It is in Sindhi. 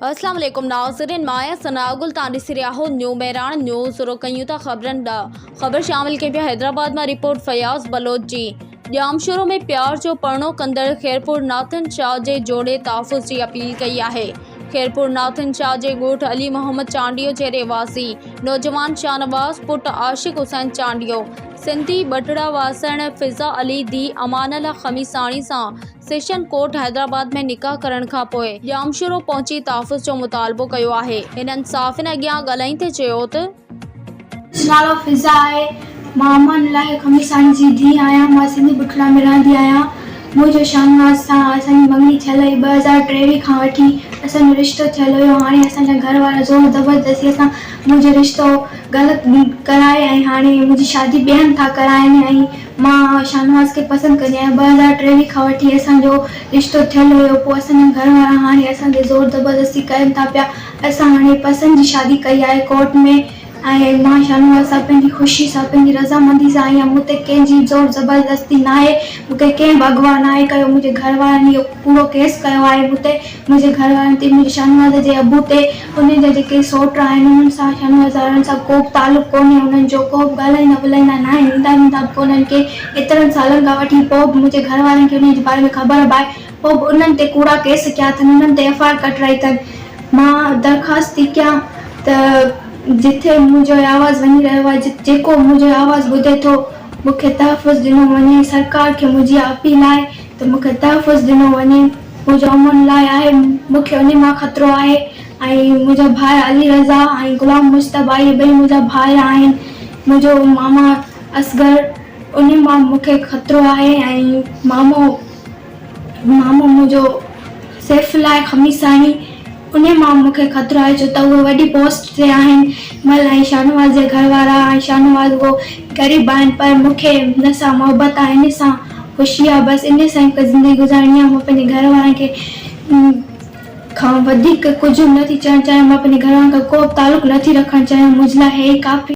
اسلام عليڪم ناظرين مان آهيان ثناء گل تان ڏسي رهيا آهو نيو مهراڻ نيوز شروع ڪيون ٿا خبرن ڏانهن خبر شامل ڪيون پيا حيدرآباد مان رپورٽ فياض بلوچ جي ڄامشورو ۾ پيار جو پرڻو ڪندڙ خيرپور ناٿن شاهه جي جوڙي تحفظ جي اپيل ڪئي آهي خيرپور ناٿن شاهه جي ڳوٺ علي محمد چانڊيو جي رهواسي نوجوان شاهنواز پٽ عاشق حسين چانڊيو سنڌي ٻٽڙا واسڻ فضا علي ڌي امان الله خميساڻي سان سيشن ڪورٽ حيدرآباد ۾ نڪاح ڪرڻ کانپوء ڄامشورو پهچي تحفظ جو مطالبو ڪيو آهي. هنن صحافين اڳيان ڳالهائيندي چيو ته. منهنجو نالو فضا آهي. مان امان الله خميساڻي جي ڌيء آهيان. مان سنڌي بٺڙا ۾ رهندي آهيان. منهنجو شاهنواز سان اسان جي مڱڻي ٿيل هئي. 2023 کان وٺي اسان جو رشتو ٿيل هيو. هاڻي اسان جا گهر وارا زور زبردستي سان منهنجو رشتو غلط ڪرائي ۽ هاڻي منهنجي شادي ٻين ٿا ڪرائين ۽ مان شاهنواز کي پسند ڪندي آهيان. 2023 کان وٺي اسان جو رشتو ٿيل هيو پوء اسان جا گهر وارا هاڻي اسان تي زور زبردستي ڪرن ٿا پيا. اسان هاڻي پسند جي شادي ڪئي آهي ڪورٽ ۾ ۽ مان شاهنواز سان پنهنجي خوشي سان پنهنجي رضامندي سان آئي آهيان. مون تي ڪنهن جي زور زبردستي ناهي. مون کي ڪنهن به اغوا ناهي ڪيو. منهنجي گهر وارن اهو ڪوڙو ڪيس ڪيو آهي مون تي. منهنجي گهر وارن تي منهنجي شاهنواز جي ابو تي انهن جا جيڪي سئوٽ آهن انهن سان شاهنواز وارن سان ڪو به تعلق ڪونهي انهن جو ڪو به ڳالهائيندا ٻولهائيندا ناهن ايندا ويندا به ڪونهن ڪي ايترن سالن کان وٺي پوء به منهنجي گهر وارن کي انهن جي باري ۾ خبر به آهي پوء به انهن تي ڪوڙا ڪيس ڪيا اٿن انهن تي ايف I R ڪٽرائي اٿن مان درخواست ٿي ڪيان ته جٿي منهنجو هي آواز وڃي رهيو آهي جيڪو منهنجو هي آواز ٻڌي ٿو مون کي تحفظ ڏنو وڃي سرڪار کي منهنجي اها اپيل آهي ته مون کي تحفظ ڏنو وڃي. منهنجو امن لاء آهي، مون کي انهي مان خطرو آهي ۽ منهنجا ڀائر علي رضا ۽ غلام مجتبيٰ اهي ٻئي منهنجا ڀائر آهن، منهنجو ماما اصغر انهي مان مون کي خطرو آهي ۽ مامو مامو منهنجو سيف الله خميساڻي انهي مان مون کي خطرو آهي ڇو ته اهي وڏي پوسٽ تي آهن مل ۽ شاهنواز جا گهر وارا ۽ شاهنواز اهو غريب آهن پر مون کي هن سان محبت آهي هن سان خوشي آهي بس انهي سان ئي مون کي زندگي گذارڻي آهي مان پنهنجي گهر وارن کي کان وڌيڪ ڪجهه نه ٿي چوڻ چاهيان مان پنهنجي گهر وارن کان ڪو به تعلق نه ٿي رکڻ چاهيان منهنجي لاء هي ئي ڪافي.